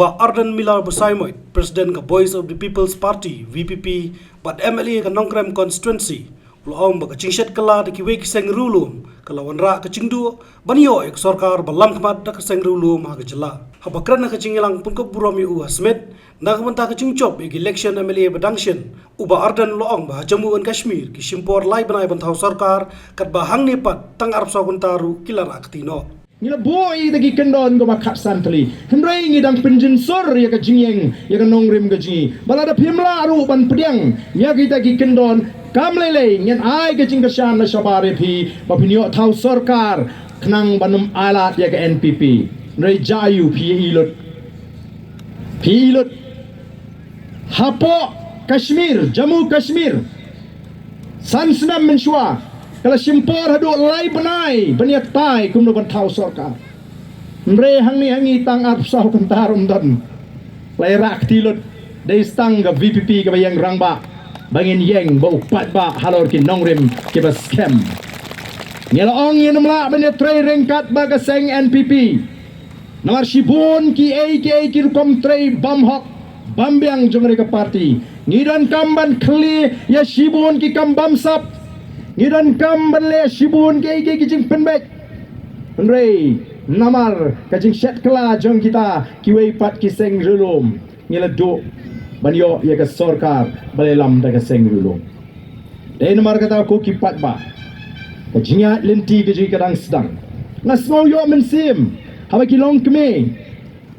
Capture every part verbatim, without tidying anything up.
Bah Ardent Miller Basaiawmoit, President ka Voice of the People's Party, V P P, bad M L A ka Nongkrem Constituency, u la ong ba ka jingshet kylla da kiwei ki seng riewlum ka la wanrah ka jingduh ban ïoh ïa ka sorkar ba lamkhmat da ka seng riewlum ha ka jylla. Haba kren ha ka jingïalang pynkup burom ïa u ha Smit na ka bynta ka jingjop ïa ka election M L A ba dang shen, u Bah Ardent u la ong ba ha Jammu and Kashmir ki shim por lai bnai ban thaw sorkar, katba hangne pat tang arphew saw kynta ruh ki la rah kti noh. Ngi la buh ïa kita ki kyndon kumba khatsan tylli, hynrei ngi dang pynjynsur ïa ka jingïeng ïa ka nongrim ka jong ngi. Ba lada phim lah ruh ban pdiang ïa kita ki kyndon, kam lei lei ngin ai ka jingkyrshan na shabar ïa phi ba phin ïoh thaw sorkar khnang ban ym ailad ïa ka N P P. Hynrei jia aiu phi ïa i lut. Phi ïa i lut. Hapoh Kashmir, Jammu Kashmir, san snem mynshuwa ka la shim por haduh lai bnai ban ïatai kumno ban thaw sorkar. Hynrei hangne ha ngi tang arphew saw kynta ruh ym don. La ïa rah kti lut. Dei tang ka V P P kaba ïeng rangbah ba ngin ïeng, ba u paidbah halor ki nongrim kiba skhem. Ngi la ong ngin ym lah ban ïatrei ryngkat bad ka seng N P P. Namar shibun kiei kiei ki rukom trei bymhok bymbiang jong kane ka party. Ngi donkam ban khlieh ïa shibun ki kam bymsap. Ngi donkam ban leh shibun kiei kiei ki jingpynbeit. Hynrei namar ka jingshet kylla jong kita kiwei pat ki seng riewlum, ngi la duh ban ïoh ïa ka sorkar ba la ïalam da ka seng riewlum. Dei namar kata ko ki paidbah, ka jingïaid lynti ka jong ngi ka dang sdang. Nga sngew ïoh mynsiem haba ki longkmie,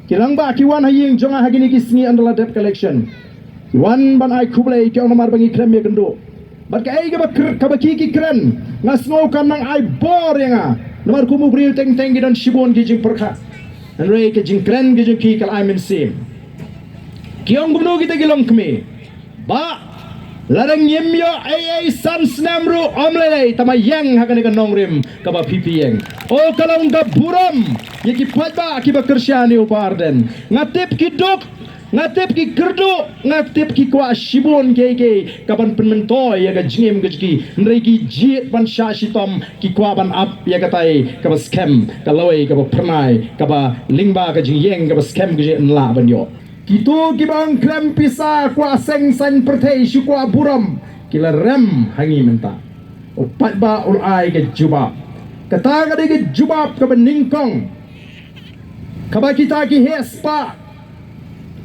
ki rangbah ki wan ha ïing jong nga ha kine ki sngi ynda la dep ka election. Ki wan ban ai khublei, ki ong namar ba ngi khlem ïakynduh. Bad kaei kaba kr-, kaba ki ki kren, nga sngew kan nang ai bor ïa nga. Namar kum u briew teng teng ki don shibun ki jingpyrkhat. Hynrei ka jingkren ka jong ki ka la ai mynsiem. Ki ong kumno kita ki longkmie? Bah, lada ngim ïoh ei ei san snem ruh ym lei lei, tang ma ïeng ha kane ka nongrim kaba phi phi ïeng. O ka long ka burom ïa ki paidbah kiba kyrshan ïa u Bah Ardent. Nga tip ki duk, nga tip ki kyrduh, nga tip ki kwah shibun kiei kiei kaban pynmyntoi ïa ka jingim ka jong ki. Hynrei ki jied ban shah shitom, ki kwah ban ap ïa katai kaba skhem, ka lawei kaba phyrnai, kaba lyngba ka jingïeng kaba skhem ka jong ngi yn lah ban ïoh. Kito kiba ong khlem pisa, kwah seng saiñ pyrthei, shu kwah burom, ki la rem ha ngi mynta. U paidbah u la ai ka jubab. Kata ka dei ka jubab kaba nyngkong kaba kita ki heh spah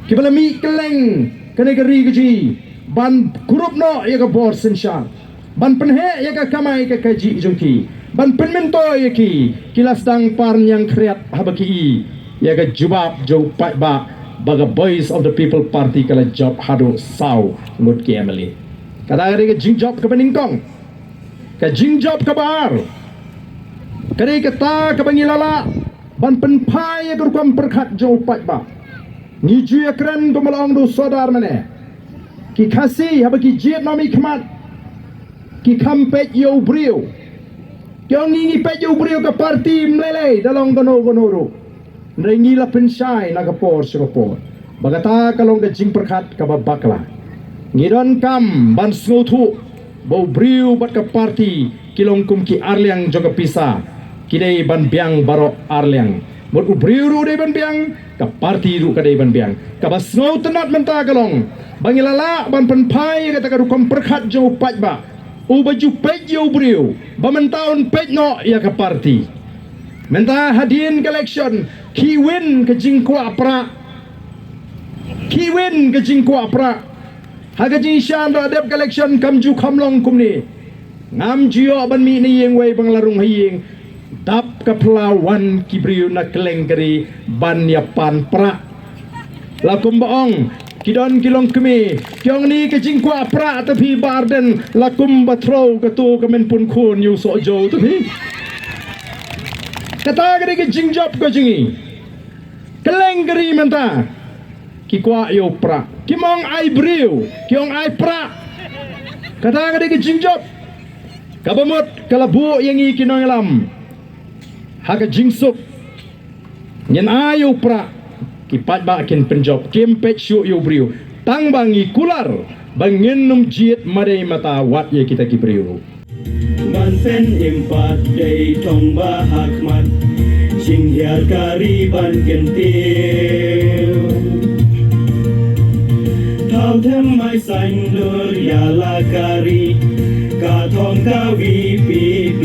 kiba la mih kylleng kane ka ri ka jong ngi ban kurup noh ïa ka bor synshar, ban pynheh ïa ka kamai ka kajih jong ki, ban pynmyntoi ïa ki, ki la sdang par ñiangkhriat haba ki i ïa ka jubab jong u paidbah ba ka Voice of the People Party ka la jop haduh saw ngut ki M L A. Kata ka dei ka jingjop kaba nyngkong. Ka jingjop kaba ar ka dei kata kaba ngi la lah ban pynphai ïa ka rukom pyrkhat jong u paidbah. Ngi ju ïakren kumba la ong da u Sordar mynne. Ki Khasi haba ki jied na mihkhmat, ki kham peit ïa u briew. Ki ong ngi ngi peit ïa u briew, ka party ym lei lei, da long kano kano ruh. Hynrei ngi la pynshai na ka por sha ka por ba kata ka long ka jingpyrkhat kaba bakla. Ngi donkam ban sngewthuh ba u briew bad ka party ki long kum ki arliang jong ka pisa, ki dei ban biang baroh arliang. Mut u briew ruh u dei ban biang, ka party ruh ka dei ban biang. Kaba sngewtynnat mynta ka long ba ngi la lah ban pynphai ïa kata ka rukom pyrkhat jong u paidbah, uba ju peit ïa u briew ba mynta un peit noh ïa ka party. Mynta hadien ka election, khie win ka jingkwah prah. Khie win ka jingkwah prah. Ha ka jingshisha ynda la dep ka election kam ju kham long kumne. Ngam ju ïoh ban mih na ïing wei ba nga la rung ha ïing. Dap ka pla wan ki briew na kylleng ka ri ban ïa pan prah. La kumba ong, ki don ki longkmie, ki ong ni ka jingkwah prah te phi Bah Ardent, la kumba throw kato ka men pun khun ïa u soh jew te phi. Kata ka dei ka jingjop ka jong ngi. Kylleng ka ri mynta ki kwah ïa u prah. Kim ong ai briew, ki ong ai prah. Kata ka dei ka jingjop kaba mut ka la buh ïa ngi ki nongïalam ha ka jingsuk. Ngin ai ïa u prah, ki paidbah kin pynjop, kim peit shuh ïa u briew. Tang ba ngi kular ba ngin ym jied madei mata wat ïa kita ki briew ruh. Ban pynïmpat dei tang ba ha khmat, jinghiar ka ri ban kyntiew. Them mai sain dur ïa la ka ri, ka thong ka VPP.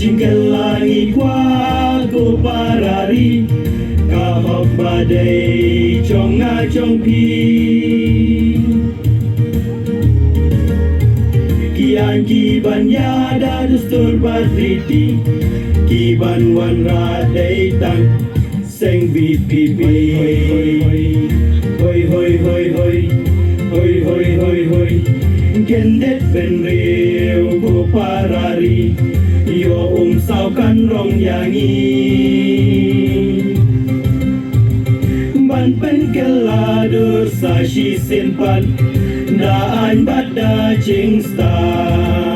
Jingkylla ngi kwah ko para ri, ka hok ba dei jong nga jong phi. Ki aiñ ki ban ïada dustur bad riti, ki ban wanrah dei tang seng VPP. Hoi hoi hoi hoi. Hoi hoi hoi hoi. Candidate bynriew ko para ri, ïoh um saw kan rong ïa ngi. Ban pynkylla dur sa shisien pat, da aiñ bad da jingstad.